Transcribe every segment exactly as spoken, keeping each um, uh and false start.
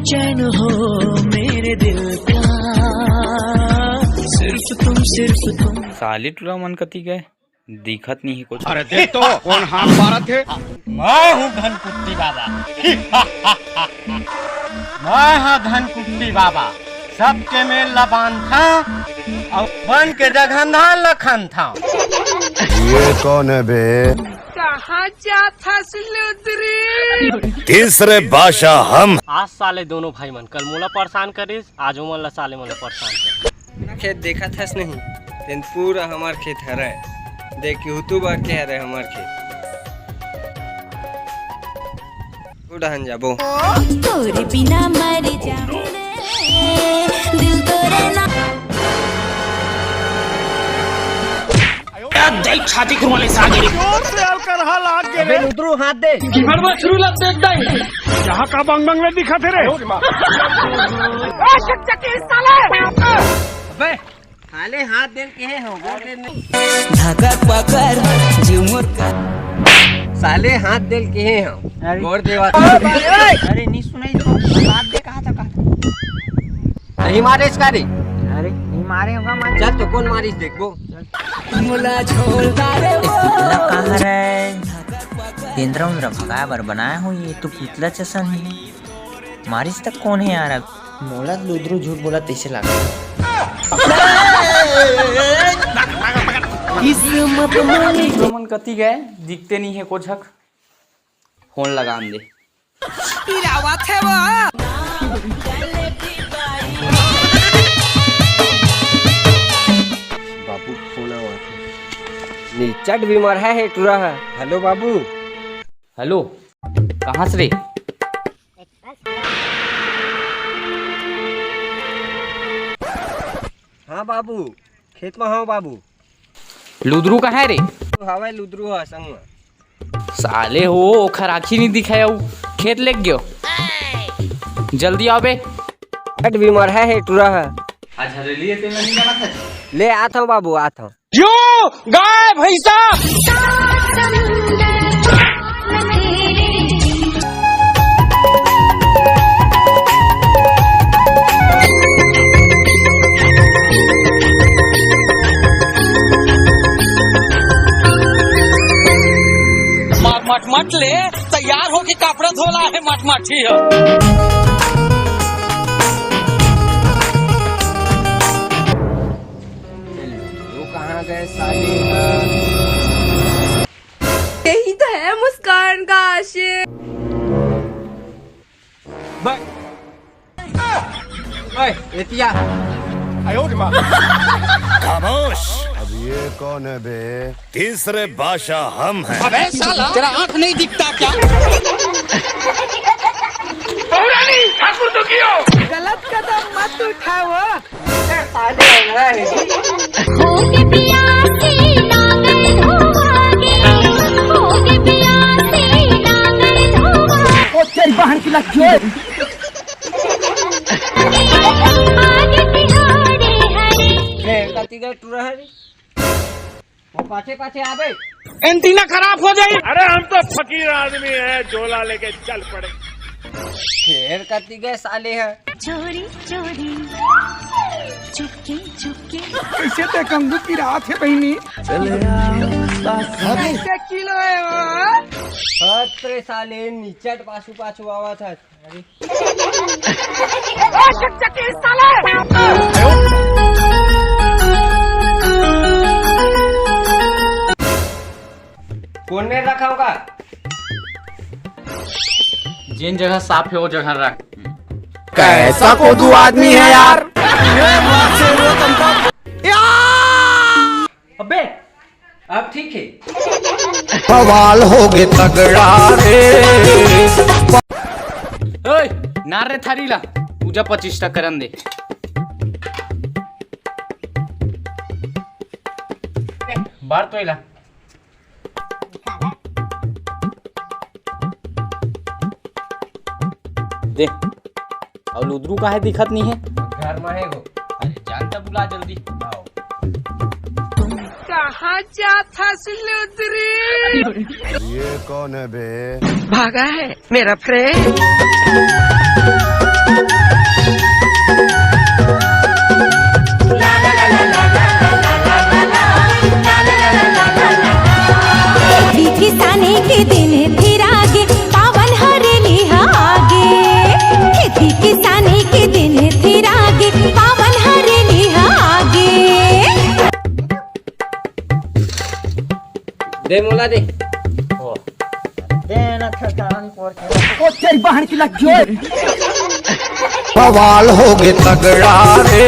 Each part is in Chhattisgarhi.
चैन हो मेरे दिल का, सिर्फ तुम, सिर्फ तुम। साले टूरा मन कति गए, दिखत नहीं है कुछ। अरे देख तो, कौन हाथ मारत हे? मैं हूँ धनकुट्टी बाबा। मैं हूँ धनकुट्टी बाबा, सबके मेल ला बांधता और बन के जगह धान ला खनता। ये कौन है बे? कहाँ जात हस लुदरी? तीसरे बादशाह हम। आज साले दोनों भाई मन, कल मोला परेशान करिस, आज ओमन ला, साले मन ला परेशान करिस। खेत देखत हस नहीं, तेन पूरा हमार खेत हरय। देख YouTube आके हरय हमार खेत। उड़हन जाबो। तोरे बिना मर जाऊं रे, दिल तोरे ना। क्या देख छाती खुरवा ले साले। जोर से हल्का रहा लाग के अबे रे। रुद्रू हाथ दे। गड़बड़ शुरू लग से एकदम। यहाँ का बंग बंग में दिखा थे रे। अबे साले हाथ दे के हे हो, गोड़ दे नहीं। धकक पकड़ जुमुर कर। साले हाथ दे के हे हो, अरे। गोड़ देवा। अरे नहीं सुनाई तो बात दे कहा था, कहा था। नहीं मारे इसका रे। अरे नहीं मारे होगा मारे। चल तो कौन मारिस देखबो। मोला झोल डारे वो। पुतला कहाँ रे? बेंदरा उंदरा भगाए बर बनाया हो, ये तो पुतला जैसा नहीं। मारिस तक कौन है यार? अब मोला लुदरू झूठ बोला तैसे लागे। किस्मत मांगे। तुमन कति गए, दिखते नहीं है कुछ हक। फोन लगान दे। पिरावत हे वो। बाबू फोन आवत हे। निचट बीमार है, हे टूरा है। हेलो बाबू। हेलो, कहाँ से रे? हाँ बाबू, खेत में हव बाबू। लुदरू कहाँ है रे? हवय लुदरू ह संग में। साले हो, ओखर आँखी नहीं दिखाय, अउ खेत लेग गयो। जल्दी आव बे। पेट बीमार है, हे टूरा ह। आज हरेली हे, तेला नहीं जानत हस? ले आत हव बाबू, आत हव। क्यों गाय भैंसा? मट मट ले, तैयार होके कपड़ा धोला है मट मट ही हो। वो कहाँ गए साले? यही तो है मुस्कान का आशिक। ओए, एतिया। खामोश। अब ये कौन है बे? तीसरे बादशाह हम हैं। अबे साला, तेरा आंख नहीं दिखता क्या? गलत कदम मत उठाओ। होके पियासी नांगल धोवागे, होके पियासी नांगल धोवागे। ओ तेरी बहन की लग गई। आज तिहारे हरे। ए, कति गए टूरा है रे? वो पाछे पाछे आबे। एंटीना खराब हो जाई। अरे हम तो फकीर आदमी है, झोला लेके चल पड़े। फेर कति गए साले है। चोरी चोरी, चुपके चुपके। कैसे ते कंगू की रात है बहनी। चले आओ पास। अबे किलो है वो। हत रे साले, निचट पाछू पाछू आवा था। अरे। ओ चकचकी साले। कोन में रखा होगा? जेन जगह साफ है, वो जगह रख। कैसा कोदू आदमी है यार। अबे, अब ठीक है। बवाल हो गे तगड़ा रे। ओए, नार रे थारी ला, पूजा पचिष्ठा करन दे। बार तो एला। दे। अउ लुदरू काहे दिखत नहीं है? घर में है वो। अरे, जान त बुला जल्दी। आओ। कहाँ जात हस लुदरी? ये कौन है बे? भागा है मेरा फ्रेंड। खेती किसानी के दिन फिर आगे, पावन हरेली ह आगे। खेती किसानी के दिन फिर आगे, पावन हरेली ह आगे। दे मोला दे। ओ। दे ना, खरखरानी पोर के। ओ, तेरी बहन की लग गई। बवाल होगे तगड़ा रे।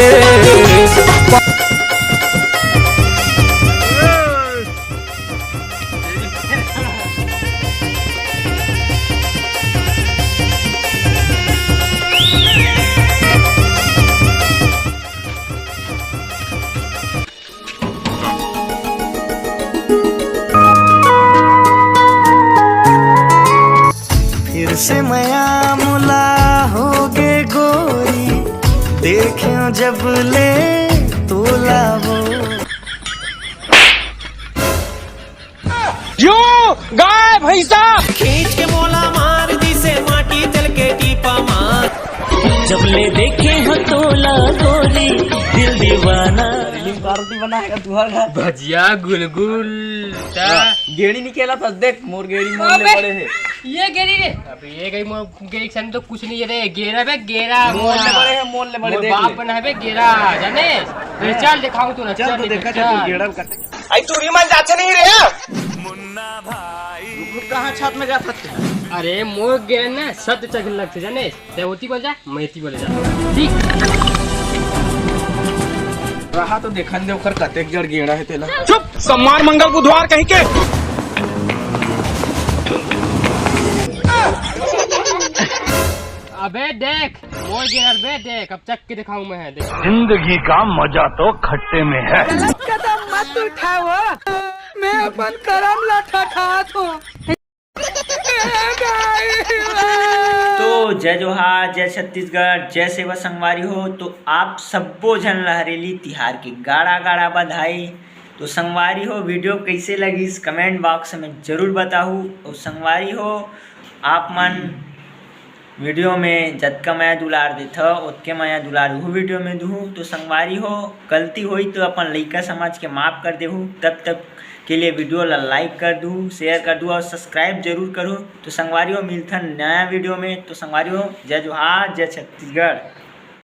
फिर से मया मुला होगे गोरी, देखेंव जब ले तोला वो। यो गाय भैंसा। खींच के मोला मार दिसे माटी तेल के टीपा मार। जब ले देखे हो तोला गोरी, दिल दीवाना। पार्टी बनाएगा तुहर घर। भजिया गुलगुल। ता। गेड़ी निकेला था, देख मोर गेड़ी मोर ले अबे, बड़े है। ये गेड़ी रे। अबे ये गई मोर गेड़ी के सामने तो कुछ नहीं है रे। गेरा बे गेरा मोर ले मोरा। बड़े है, मोर ले बड़े मोर देख बाप ले। बना है बे गेरा, जाने? अरे चल दिखाऊं तू ना, चल चल तो देखा चल। चल तू गेड़ा कट। आई तू रिमल जाते नहीं रे। रुक, रुक, कहाँ छत में जा सकते हैं? अरे मोर गेरा ना सत चढ़ लगते जाने। ते ओती बोल जा, मैं एती बोले जा। ठीक। रहा तो देखन दे ओकर कतेक जड़ गेड़ा है तेला। चुप, सम्मान मंगल बुधवार कहीं के। अबे देख, मोर गेरा बे देख, अब चक के दिखाऊं मैं, देख। जिंदगी का मजा तो खट्टे में है। गलत कदम मत उठाओ, मैं अपन करम ला ठठात हूँ। तो जय जोहार, जय छत्तीसगढ़, जय सेवा संगवारी हो। तो आप सब्बो झन ला हरेली तिहार के गाड़ा गाड़ा बधाई। तो संगवारी हो, वीडियो कैसे लगिस कमेंट बॉक्स में जरूर बताहू। और संगवारी हो, आप मन वीडियो में जतका मया दुलार देथव, ओतके मया दुलार उहू वीडियो में दुहू। तो संगवारी हो, गलती होई तो अपन लइका समझ के माफ कर देहू। तब तक के लिए वीडियो ला लाइक कर दू, शेयर कर दू और सब्सक्राइब जरूर करू। तो संगवारी हो, मिलथन नया वीडियो में। तो संगवारी हो, जय जोहार, जय छत्तीसगढ़।